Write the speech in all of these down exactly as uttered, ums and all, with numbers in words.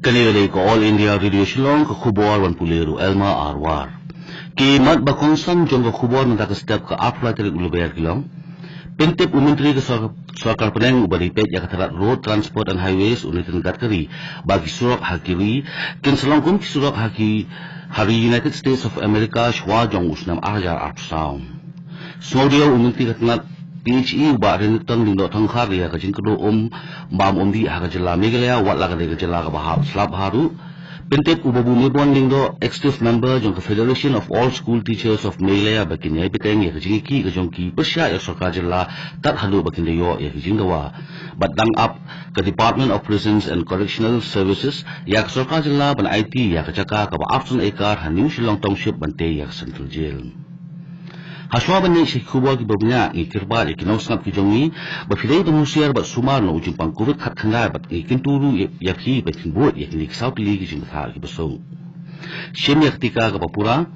Kane ka dei ka All India Radio Shillong, ka khubor ban pule ruh Elma Arwar. Ki mat ba kongsan jong ka khubor mynta ka step, ka arphew lai tarik u Lber ki long: Pyntip u Myntri ka sor-, Sorkar Pdeng uba dei peit ïa ka tnat Road Transport and Highways, u Nitin Gadkari, ba ki surok ha ki ri kin sa long kum ki surok ha ki, ha ri United States of America shwa jong u snem ar hajar arphew saw. Sngewdiaw u Myntri ka tnat P H E u Bah Renikton Lyngdoh Tongkhar ïa ka jingkyrduh um bam um dih ha ka jylla Meghalaya, wat la ka dei ka jylla kaba hap slap bha ruh. Pyntip u Bah Mebon Lyngdoh, Executive Member jong ka Federation of All School Teachers of Meghalaya, ba kin ïai bteng ïa ka jingïakhih ka jong ki pyrshah ïa ka sorkar jylla tad haduh ba kin da ïoh ïa ka jingdawa. Bad dang ap ka Department of Prisons and Correctional Services ïa ka sorkar jylla ban aiti ïa ka jaka kaba arphew san acre ha New Shillong Township ban tei ïa ka Central Jail. Hashwa ban ïaid sha ki khubor kiba bniah, ngi kyrpad ïa ki nongsngap ki jong ngi ba phi dei ban husiar bad sumar na u jingpang Covid khatkhyndai bad ngi kyntu ruh ïa, ïa phi ba phin bud ïa kine ki saw tylli ki jingbthah kiba suk. Shim ïa ka tika kaba pura,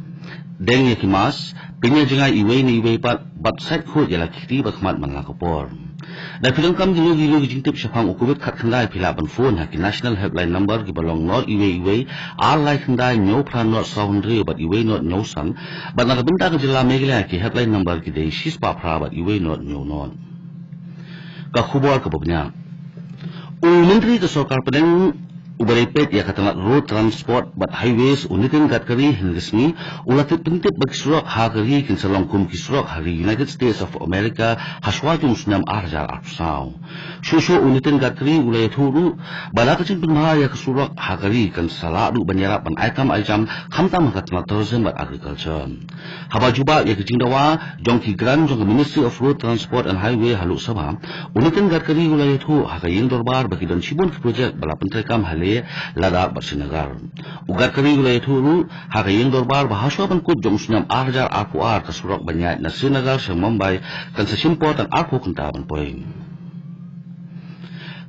deng ïa ki mask, pynïajngai iwei na iwei pat, bad sait khuid ïa la ki kti ba khmat man la ka por. Da phi donkam kino kino ki jingtip shaphang u Covid khatkhyndai, phi lah ban phone ha ki National Helpline Number kiba long not iwei iwei ar lai khyndai hynñiew phra not saw hynriew bad iwei not hynñiew san, bad na ka bynta ka jylla Meghalaya ki Helpline Number ki dei shispah phra bad iwei not hynñiew not. Ka khubor kaba bniah. U Myntri ka Sorkar Pdeng uba dei peit ïa ka tnat Road Transport bad Highways, u Nitin Gadkari, hynne ka sngi u la tip pyntip ba ki surok ha ka ri kin sa long kum ki surok ha ri United States of America hashwa jong u snem ar hajar arphew saw. Shuh shuh u Nitin Gadkari u la ïathuh ruh ba la ka jingpynbha ïa ka surok ha ka ri kan sa lah ruh ban ïarap ban ai kam ai jam khamtam ha ka tnat tourism bad agriculture. Haba jubab ïa ka jingdawa jong ki grant jong ka Ministry of Road Transport and Highway ha Lok Sabha, u Nitin Gadkari u la ïathuh ha ka ïing dorbar ba ki don shibun ki project ba la pyntreikam ha Leh, Ladakh bad Srinagar. U Gadkari u la ïathuh ruh ha ka ïing dorbar ba hashwa ban kut jong u snem ar hajar arphew ar, ka surok ban ïaid na Srinagar sha Mumbai kan sa shim por tang arphew kynta ban poi.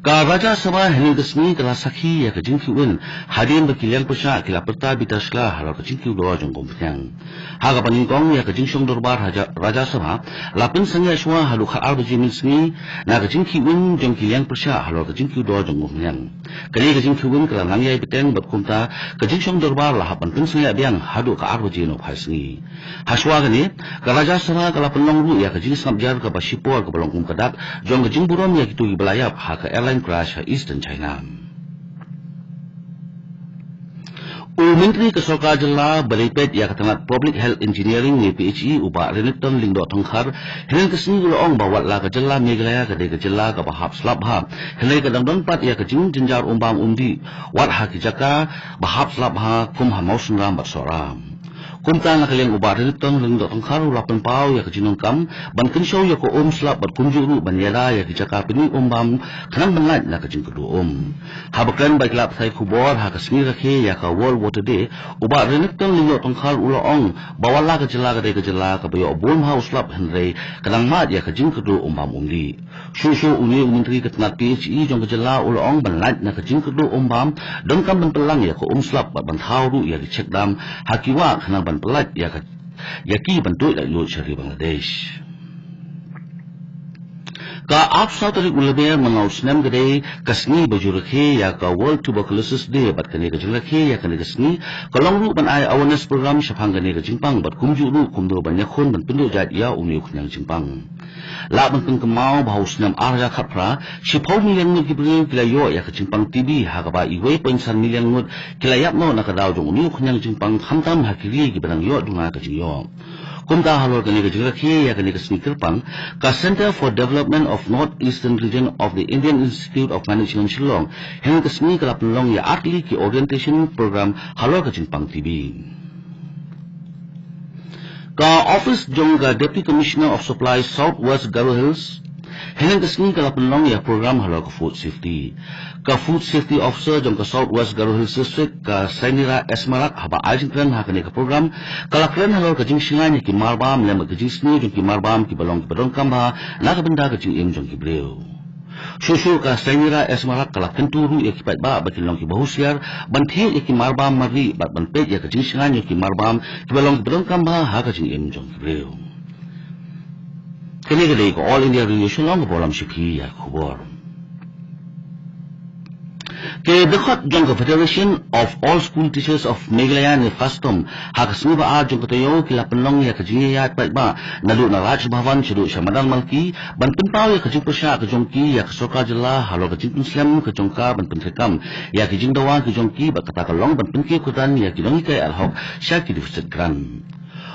Ka Rajya Sabha hynne ka sngi ka la sakhi ïa ka jingkhih win hadien ba ki liang pyrshah ki la pyrta bita shla halor ka jingkiew dor jong ka umphniang. Ha kaba nyngkong ïa ka jingshong dorbar Rajya, Rajya Sabha la pynsangeh shwa haduh khatar baje mynsngi na ka jingkhih win jong ki liang pyrshah halor ka jingkiew dor jong ka umphniang. Kane ka jingkhih win ka la nang ïai bteng bad kumta ka jingshong dorbar la hap ban pynsangeh biang haduh ka ar baje nohphai sngi. Hashwa kane, ka Rajya Sabha ka la pynlong ruh ïa ka jingsngap jar kaba shipor kaba long kum ka dak jong ka jingburom ïa kito kiba la ïap ha ka airline crash ha Eastern China. U Myntri ka Sorkar Jylla ba dei peit ïa ka tnat Public Health Engineering ne P H E, u Bah Renikton Lyngdoh Tongkhar, hynne ka sngi u la ong ba wat la ka jylla Meghalaya ka dei ka jylla kaba hap slap bha, hynrei ka dang don pat ïa ka jingjynjar um bam um dih wat ha ki jaka ba hap slap bha kum ha Mawsynram bad Sohra. Kumta na ka liang u Bah Renikton Lyngdoh Tongkhar u la pynpaw ïa ka jingdonkam ban kynshew ïa ka um slap bad kumjuh ruh ban ïada ïa ki jaka pyni um bam khnang ban lait na ka jingkyrduh um. Haba kren bad ki lad pathai khubor ha ka sngi rakhe ïa ka World Water Day, u Bah Renikton Lyngdoh Tongkhar u la ong ba wat la ka jylla ka dei ka jylla kaba ïoh bun bha u slap, hynrei ka dang mad ïa ka jingkyrduh um bam um dih. Shuh shuh une u Myntri ka tnat P H E jong ka jylla u la ong ban lait na ka jingkyrduh um bam, donkam ban pynlang ïa ka um slap bad ban thaw ruh ïa ki check dam ha ki wah khnang ban pyllait ïa ka, ïa ki ban tuid laitluid sha ri Bangladesh. Ka arphew saw tarik u Lber mynta u snem ka dei ka sngi ba ju rakhe ïa ka World Tuberculosis Day, bad kane ka jingrakhe ïa kane ka sngi ka long ruh ban ai awareness program shaphang kane ka jingpang bad kumjuh ruh kumno ban ïakhun ban pynduh jait ïa une u khñiang jingpang. Lah ban pynkynmaw ba ha u snem ar hajar khatphra, shiphew million ngut ki briew ki la ïoh ïa ka jingpang T B, ha kaba iwei point san million ngut ki la ïap noh na ka daw jong une u khñiang jingpang, khamtam ha ki ri kiba dang ïoh duna ka jingïoh. Kumta halor kane ka jingrakhe ïa kane ka sngi kyrpang, ka Centre for Development of North Eastern Region of the Indian Institute of Management Shillong, hynne ka sngi ka la pynlong ïa artylli ki orientation program halor ka jingpang T B. Ka office jong ka Deputy Commissioner of Supply South West Garo Hills, hynne ka sngi ka la pynlong ïa program halor ka food safety. Ka Food Safety Officer jong ka South West Garo Hills District, ka Sainira S Marak, haba ai jingkren ha kane ka program, ka la kren halor ka jingshngaiñ ïa ki marbam lem bad ka jingsniew jong ki marbam kiba long kiba donkam bha na ka bynta ka jingim jong ki briew. Shuh shuh ka Sainira S Marak ka la kyntu ruh ïa ki paidbah ba kin long kiba husiar ban thied ïa ki marbam marlieh bad ban peit ïa ka jingshngaiñ ïa ki marbam kiba long kiba donkam bha ha ka jingim jong ki briew. Kane ka dei ka All India Radio Shillong kaba lam sha phi ïa ka khubor. Ki dkhot jong ka Federation of All School Teachers of Meghalaya ne FASTOM, ha ka sngi ba ar jong ka taïew ki la pynlong ïa ka jingïaid paidbah naduh na Raj Bhavan shaduh sha Madan Malki, ban pynpaw ïa ka jingpyrshah ka jong ki ïa ka sorkar jylla halor ka jingpynslem ka jong ka ban pyntreikam ïa ki jingdawa ki jong ki, bad kata ka long ban pynkiew kyrdan ïa ki nonghikai ad hoc sha ki deficit grant.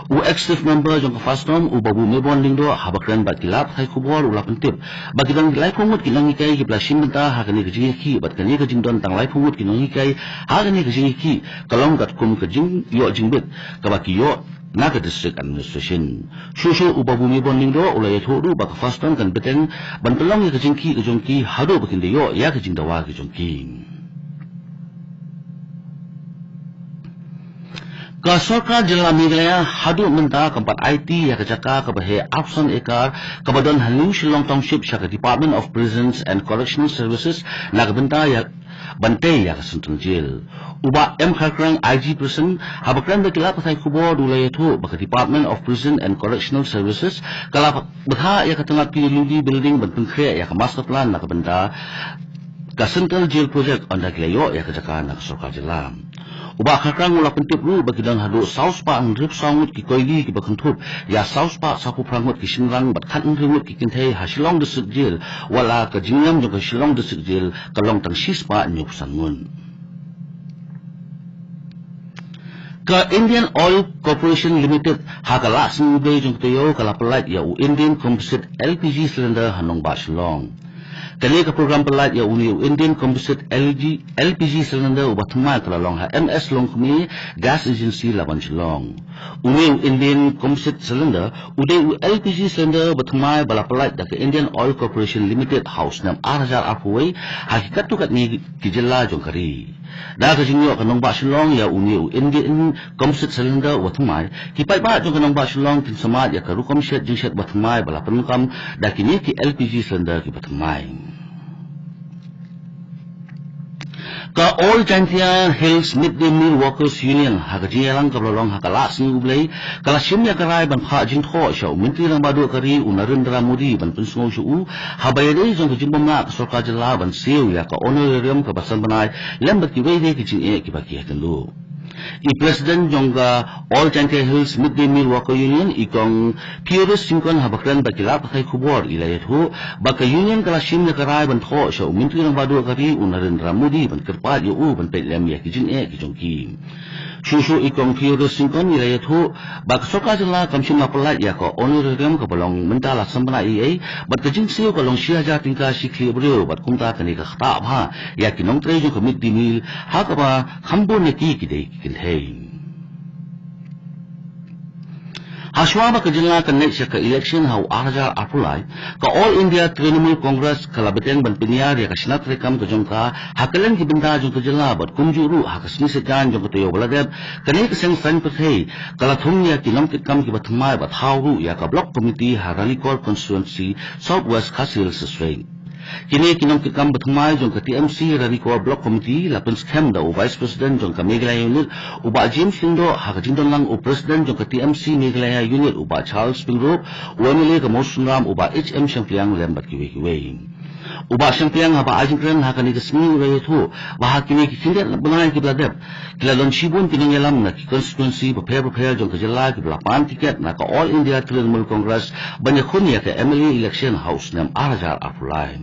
U Executive Member jong ka FASTOM, u Babu Mebon Lyngdoh, haba kren bad ki lad pathai khubor u la pyntip ba ki don laiphew ngut ki nonghikai kiba la shim bynta ha kane ka jingïakhih, bad kane ka jingdon tang laiphew ngut ki nonghikai ha kane ka jingïakhih ka long katkum ka jingïoh jingbit kaba ki ïoh na ka District Administration. Shuh shuh u Babu Mebon Lyngdoh u la ïathuh ruh ba ka FASTOM kan bteng ban pynlong ïa ka jingïakhih ka jong ki haduh ba kin da ïoh ïa ka jingdawa ka jong ki. Ka sorkar jylla Meghalaya haduh mynta kam pat aiti ïa ka jaka kaba heh arphew san ekar kaba don ha New Shillong Township sha ka Department of Prisons and Correctional Services na ka bynta ïa ban tei ïa ka Central Jail. U Bah M Kharkrang, I G Prison, haba kren bad ki lad pathai khubor u la ïathuh ba ka Department of Prison and Correctional Services ka la bthah ïa ka tnat P W D building ban pynkhreh ïa ka master plan na ka bynta ka Central Jail Project, ynda ki la ïoh ïa ka jaka na ka sorkar jylla. U Bah Kharkrang u la pyntip ruh ba ki don haduh saw spah hynriewphew saw ngut ki koidi kiba kynthup ïa saw spah sawphew phra ngut ki shynrang bad khathynriew ngut ki kynthei ha Shillong District Jail, wat la ka jingïam jong ka Shillong District Jail ka long tang shispah hynñiewphew san ngut. Ka Indian Oil Corporation Limited, ha ka lad sngi U Blei jong ka taïew, ka la pyllait ïa u Indian Composite L P G cylinder ha nongbah Shillong. Kane ka program pyllait ïa une u Indian Composite L G, L P G cylinder uba thymmai ka la long ha M S Longkmie Gas Agency, Laban, Shillong. Une u Indian Composite Cylinder u dei u L P G cylinder ba thymmai ba la pyllait da ka Indian Oil Corporation Limited ha u snem ar hajar arphew wei ha ki katto katne ki jylla jong ka ri. Da ka jingïoh ka nongbah Shillong ïa une u Indian Composite Cylinder uba thymmai, ki paidbah jong ka nongbah Shillong kin sumar ïa ka rukom shet jingshet ba thymmai ba la pyndonkam da kine ki L P G cylinder kiba thymmai. Ka All Jaintia Hills Mid Day Meal Workers Union, ha ka jingïalang kaba la long ha ka lad sngi U Blei, ka la shim ïa ka rai ban phah jingthoh sha u Myntri Rangbah Duh ka ri u Narendra Modi ban pynsngew sha u haba ïadei jong ka jingbymlah ka sorkar jylla ban siew ïa ka honorarium kaba san bnai lem bad kiwei de ki jingeh kiba ki ïakynduh. I President jong ka All Jaintia Hills Mid Day Meal Worker Union, i Kong Piorus Syngkon, haba kren bad ki lad pathai khubor i la ïathuh ba ka Union ka la shim ïa ka rai ban thoh sha u Myntri Rangbah Duh ka ri u Narendra Modi ban kyrpad ïa u ban peit lem ïa ki jingeh ki jong ki. Shuh shuh i Kong Piorus Syngkon i la ïathuh ba ka sorkar jylla kam shym la pyllait ïa ka honorarium kaba long mynta la san bnai ei ei, bad ka jingsiew ka long shi hajar tyngka shi khlieh briew, bad kumta kane ka ktah bha ïa ki nongtrei jong ka Mid Day Meal, ha kaba kham bun na ki ki dei ki kynthei. Hashwa ba ka jylla kan leit sha ka election ha u ar hajar arphew lai, ka All India Trinamool Congress ka la bteng ban pynïar ïa ka shna treikam ka jong ka ha kylleng ki bynta jong ka jylla, bad kumjuh ruh ha ka sngi Saitjaiñ jong ka taïew ba la dep, kane ka seng saiñ pyrthei ka la thung ïa ki nongkitkam kiba thymmai bad thaw ruh ïa ka Block Committee ha Ranikor Constituency, South West Khasi Hills District. Kine ki nongkitkam ba thymmai jong ka T M C Ranikor Block Committee la pynskhem da u Vice President jong ka Meghalaya Unit u Bah James Lyngdoh, ha ka jingdon lang u President jong ka T M C Meghalaya Unit u Bah Charles Pyngrope, u M L A ka Mawsynram u Bah H M Shangpliang lem bad kiwei kiwei. U Bah Shangpliang haba ai jingkren ha kane ka sngi u la ïathuh ba ha kine ki khyndiat bnai kiba la dep, ki la don shibun ki nongïalam na ki constituency bapher bapher jong ka jylla kiba la pan tiket na ka All India Trinamool Congress ban ïakhun ïa ka M L A election ha u snem ar hajar arphew lai.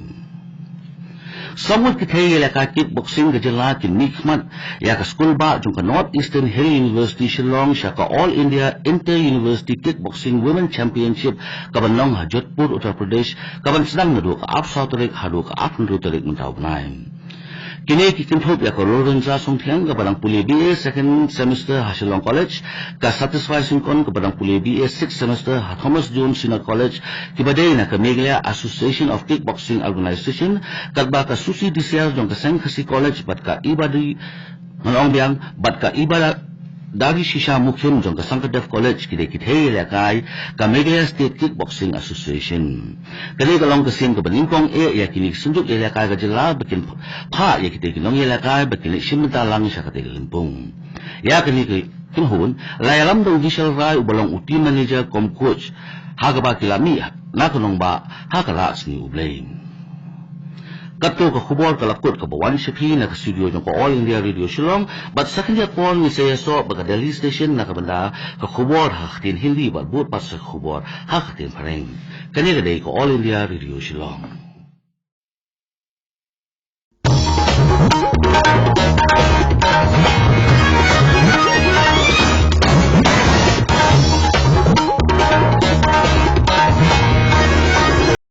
Saw ngut ki thei ïalehkai kickboxing ka jylla kin mihkhmat ïa ka skulbah jong ka North Eastern Hill University Shillong sha ka All India Inter University Kickboxing Women Championship kaban long ha Jodhpur, Uttar Pradesh, kaban sdang naduh ka arphew saw tarik haduh ka arphew hynriew tarik mynta u bnai. Kine ki kynthup ïa ka Lorenza Songthiang kaba dang pule B A second semester ha Shillong College, ka Satisfy Syngkon kaba dang pule B A sixth semester ha Thomas Jones Senior College, kiba dei na ka Meghalaya Association of Kickboxing Organisation, katba ka Susi Disiar jong ka Seng Khasi College bad ka Ibadi Ngan ong biang, bad ka Ibada Dari Shisha Mukhim jong ka Sankadev College ki dei ki thei ïalehkai ka Meghalaya State Kickboxing Association. Kane ka long ka sien kaba nyngkong eh ïa kine ki synjuk ïalehkai ka jylla ba kin phah ïa kitei ki nongïalehkai ba kin leit shim bynta lang sha katei ka lympung. Ïa kane ka kynhun la ïalam da u Vishal Rai uba long u team manager cum coach, ha kaba ki la mih na ka nongbah ha ka lad sngi U Blei. Katto ka khubor ka la kut kaba wan sha phi na ka studio jong ka All India Radio Shillong, bad sa khyndiat por ngin sa ïasoh bad ka Delhi Station na ka bynta ka khubor ha ka ktien Hindi bad bud pat sa ka khubor ha ka ktien Phareng. Kane ka dei ka All India Radio Shillong.